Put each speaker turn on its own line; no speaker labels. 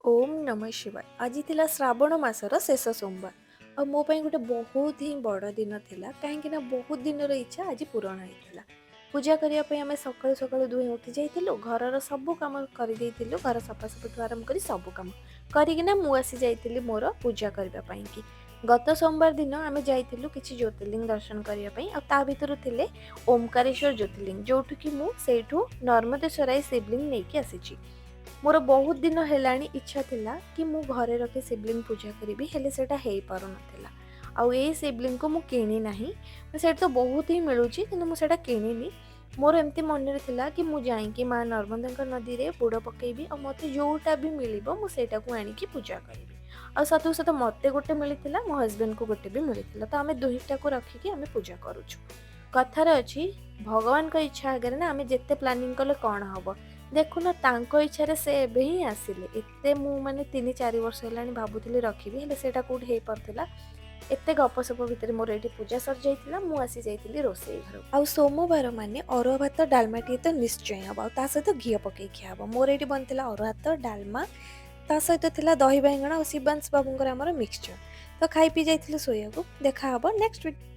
ଓମ୍ ନମଃ ଶିବାୟ। ଆଜି ଥିଲା ଶ୍ରାବଣ ମାସର ଶେଷ ସୋମବାର ଆଉ ମୋ ପାଇଁ ଗୋଟେ ବହୁତ ହିଁ ବଡ଼ ଦିନ ଥିଲା, କାହିଁକି ନା ବହୁତ ଦିନର ଇଚ୍ଛା ଆଜି ପୂରଣ ହେଇଥିଲା। ପୂଜା କରିବା ପାଇଁ ଆମେ ସକାଳୁ ସକାଳୁ ଦୁହେଁ ଉଠି ଯାଇଥିଲୁ। ଘରର ସବୁ କାମ କରିଦେଇଥିଲୁ। ଘର ସଫାସଫିଠୁ ଆରମ୍ଭ କରି ସବୁ କାମ କରିକିନା ମୁଁ ଆସି ଯାଇଥିଲି ମୋର ପୂଜା କରିବା ପାଇଁକି। ଗତ ସୋମବାର ଦିନ ଆମେ ଯାଇଥିଲୁ କିଛି ଜ୍ୟୋତିର୍ଲିଙ୍ଗ ଦର୍ଶନ କରିବା ପାଇଁ ଆଉ ତା ଭିତରୁ ଥିଲେ ଓମକାରେଶ୍ୱର ଜ୍ୟୋତିର୍ଲିଙ୍ଗ, ଯୋଉଠୁ କି ମୁଁ ସେଇଠୁ ନର୍ମଦେଶ୍ୱରାୟ ଶିବଲିଙ୍ଗ ନେଇକି ଆସିଛି। ମୋର ବହୁତ ଦିନ ହେଲାଣି ଇଚ୍ଛା ଥିଲା କି ମୁଁ ଘରେ ରଖି ଶିବଲିଙ୍ଗ ପୂଜା କରିବି, ହେଲେ ସେଇଟା ହେଇପାରୁନଥିଲା। ଆଉ ଏଇ ଶିବଲିଙ୍ଗକୁ ମୁଁ କିଣି ନାହିଁ। ସେଇଠି ତ ବହୁତ ହିଁ ମିଳୁଛି, କିନ୍ତୁ ମୁଁ ସେଇଟା କିଣିନି। ମୋର ଏମିତି ମନରେ ଥିଲା କି ମୁଁ ଯାଇକି ମା ନର୍ମଦାଙ୍କ ନଦୀରେ ବୁଡ଼ ପକେଇବି ଆଉ ମୋତେ ଯେଉଁଟା ବି ମିଳିବ, ମୁଁ ସେଇଟାକୁ ଆଣିକି ପୂଜା କରିବି। ଆଉ ସତକୁ ସତ ମୋତେ ଗୋଟେ ମିଳିଥିଲା, ମୋ ହଜବେଣ୍ଡକୁ ଗୋଟେ ବି ମିଳିଥିଲା। ତ ଆମେ ଦୁଇଟାକୁ ରଖିକି ଆମେ ପୂଜା କରୁଛୁ। କଥାରେ ଅଛି, ଭଗବାନଙ୍କ ଇଚ୍ଛା ଆଗରେ ନା ଆମେ ଯେତେ ପ୍ଲାନିଂ କଲେ କ'ଣ ହବ? ଦେଖୁନ, ତାଙ୍କ ଇଚ୍ଛାରେ ସେ ଏବେ ହିଁ ଆସିଲେ। ଏତେ ମୁଁ ମାନେ 3-4 ବର୍ଷ ହେଲାଣି ଭାବୁଥିଲି ରଖିବି, ହେଲେ ସେଇଟା କେଉଁଠି ହେଇପାରୁଥିଲା? ଏତେ ଗପସପ ଭିତରେ ମୋର ଏଇଠି ପୂଜା ସରିଯାଇଥିଲା। ମୁଁ ଆସି ଯାଇଥିଲି ରୋଷେଇ ଘରକୁ। ଆଉ ସୋମବାର ମାନେ ଅରୁଆ ଭାତ ଡାଲମା ଟିକେ ତ ନିଶ୍ଚୟ ହବ ଆଉ ତା ସହିତ ଘିଅ ପକେଇ ଖିଆ ହବ। ମୋର ଏଇଠି ବନିଥିଲା ଅରୁଆ ଭାତ ଡାଲମା, ତା ସହିତ ଥିଲା ଦହି ବାଇଗଣ ଆଉ ଶିବାଂଶ ବାବୁଙ୍କର ଆମର ମିକ୍ସଚର। ତ ଖାଇ ପିଇ ଯାଇଥିଲୁ ଶୋଇବାକୁ। ଦେଖା ହବ ନେକ୍ସଟ।